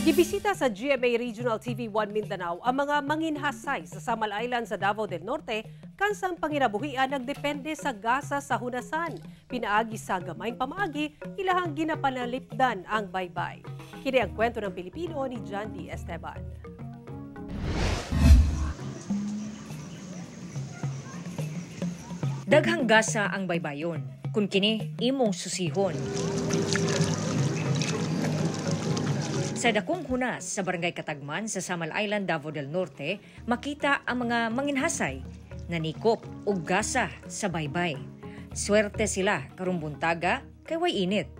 Gibisita sa GMA Regional TV 1 Mindanao ang mga manginhasay sa Samal Island sa Davao del Norte kansang panginabuhian nagdepende sa gasa sa hunasan. Pinaagi sa gamayng pamaagi, ilahang ginapanalipdan ang baybay. Kini ang kwento ng Pilipino ni John D. Esteban. Daghang gasa ang baybayon, kun kini imong susihon. Sa dakong hunas sa Barangay Katagman sa Samal Island, Davao del Norte, makita ang mga manginhasay na nikop og gasa sa baybay. Swerte sila karong buntaga kay way init.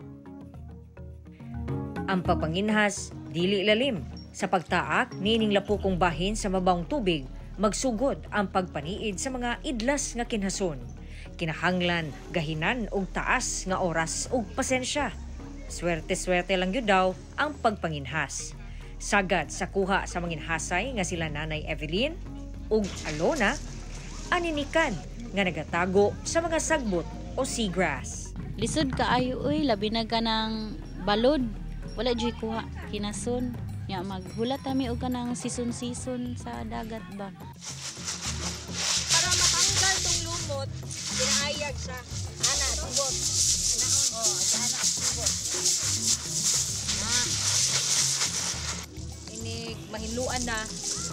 Ang pagpanginhas dili lalim. Sa pagtaak niining lapukong bahin sa mabawong tubig, magsugod ang pagpaniid sa mga idlas nga kinhason. Kinahanglan gahinan og taas nga oras ug pasensya. Swerte-swerte lang yun daw ang pagpanginhas. Sagad sa kuha sa manginhasay nga sila Nanay Evelyn ug Alona, aninikan nga nagatago sa mga sagbot o seagrass. Lisod kaayo oy, labi na ka ng balod. Wala jud kuha kinason. Nya maghulat kami og kanang season-season sa dagat ba. Para matanggal tong lumot, pinaayag siya. Ana, tubot. Oh, ana, tubot. Inig mahinluan na,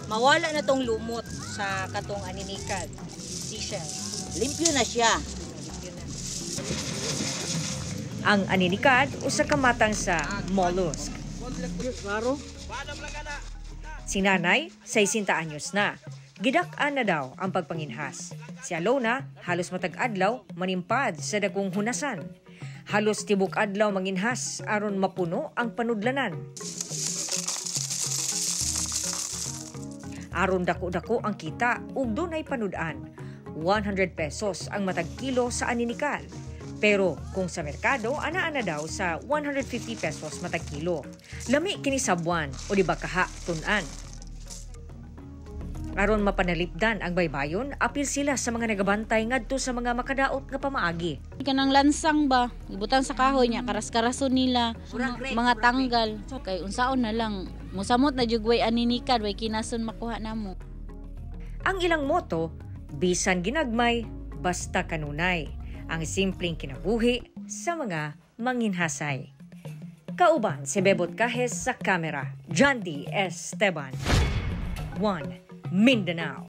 mawala na tong lumot sa katong aninikad, seashell. Limpyo na siya. Limpyo na. Ang aninikad usa ka matang sa mollusk. Si Nanay, 60 anyos na. Gidak-an na daw ang pagpanginhas. Si Alona, halos matag-adlaw, manimpad sa dagkong hunasan. Halos tibok adlaw manginhas aron mapuno ang panudlanan. Aron dako-dako ang kita ug dunay panud-an. 100 pesos ang matag kilo sa aninikal. Pero kung sa merkado, ana-ana daw sa 150 pesos matag kilo. Lami kini sabwan o di ba kaha tun-an. Aron mapanalipdan ang baybayon, apil sila sa mga nagabantay ngadto sa mga makadaot nga pamaagi. Kanang lansang ba, ibutang sa kahoy niya, karas-karason nila, mga tanggal. Kay unsaon na lang, musamot na jud way aninikad, way kinason makuha namo. Ang ilang moto, bisan ginagmay, basta kanunay. Ang simpleng kinabuhi sa mga manginhasay. Kauban si Bebot Cajes sa kamera, John D. Esteban. 1 Mindanao.